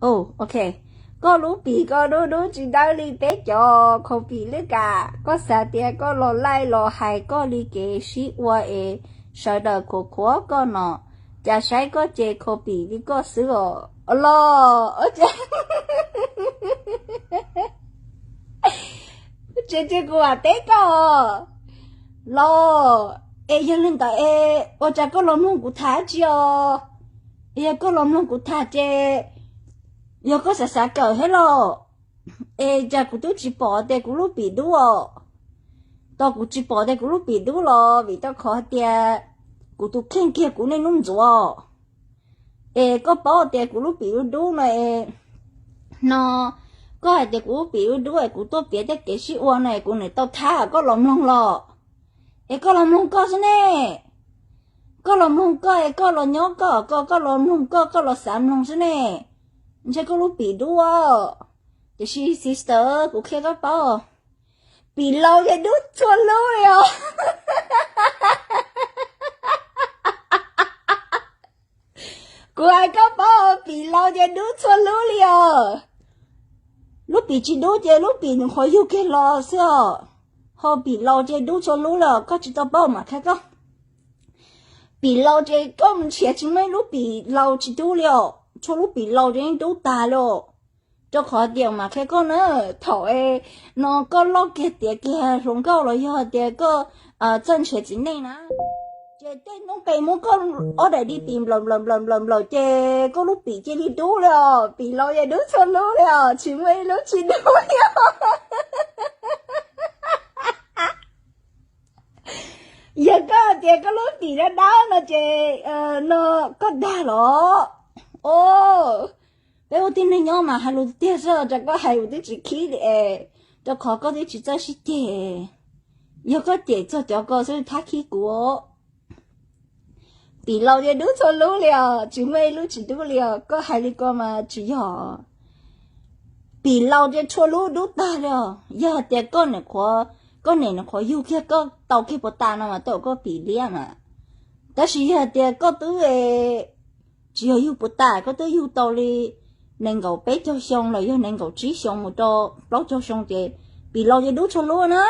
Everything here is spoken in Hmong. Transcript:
Ok, koj lub pim koj dub dub tsis dawb li peb cov khaus pim lwb kam. Koj xav tias koj los laij los hais koj li kev sib ua es sawv daws khuav khuav koj no, cas saib koj ces khaus pim li koj xwb os los. Ces ces kuv vam teb koj los, es yog li ntawd es ua cas koj los mloog kuv tham tsi os? Yog koj los mloog kuv tham ces yog koj xav xav kawm thiab los, es cas kuv twb tsis pom tias kuv lub pim dub os. Tos kuv tsis pom tias kuv lub pim dub los vim rau qhov tias kuv tus kheej kiag kuv niaj hnub ntxuav. Es koj paub tias kuv lub pim dub dub no es, no, koj hais tias kuv lub pim dub dub es kuv tuaj piav tej kev sib ua no es kuv niam tau thab koj los mloog los. Es koj los mloog koj xwb ne. Koj los mloog koj es koj los nyob koj, koj koj los mloog koj, koj los xav mloog xwb ne. Ntshe koj lub pim dub. Tiam sis sister, kuv qhia koj paub, pim laus ces dub txhua lub li os. Kuv hais koj paub, pim laus ces dub txhua lub li os. Lub pim tsis dub ces lub pim nws qhuav yug kiag los xwb os. Ho pim laus ces dub txhua lub li os, koj tsis tau paub mas qhia koj. Pim laus ces koj mus nrhiav tsis muaj ib lub pim laus tsis dub li os, txhua lub pim laus ces yeej dub tag li os. Rau qhov tias mas qhia koj na, thaum no koj loj kiag tiav kiag hluas nkauj los yog tias koj txawj nrhiav txiv neej na, ces tej hnub pem muab koj ob daim di pim nplawm nplawm nplawm nplawm nplawm ces koj lub pim cia li dub li os, pim laus ces dub txhua lub li os, tsis muaj ib lub tsis dub li os. Yog koj tias koj lub pim dawb dawb no ces, no, koj dag los? O, peb ua tib neeg nyob mas hais lus tiag xwb, rau koj hais kuv twb tsis khib li es, rau qhov koj twb tsis txawj sib ceg. Yog koj cem txog cov ko xwb thab khib kuv. Pim laus ces dub txhua lub li os, tsis muaj ib lub tsis dub li os, koj hais li ko mas tsis yog. Pim laus ces txhua lub dub tag li os. Yog hais tias koj niam qhuav, koj niam nws qhuav yug kiag koj tau kiag puas tas no mas tau koj pim liab mas. Tab sis yog hais tias koj twb tsis yog yug puas tas, koj twb yug tau li nees nkaum peb caug xyoo los yog nees nkaum tsib xyoo mus rau plaub caug xyoo ces pim laus ces dub txhua lub na.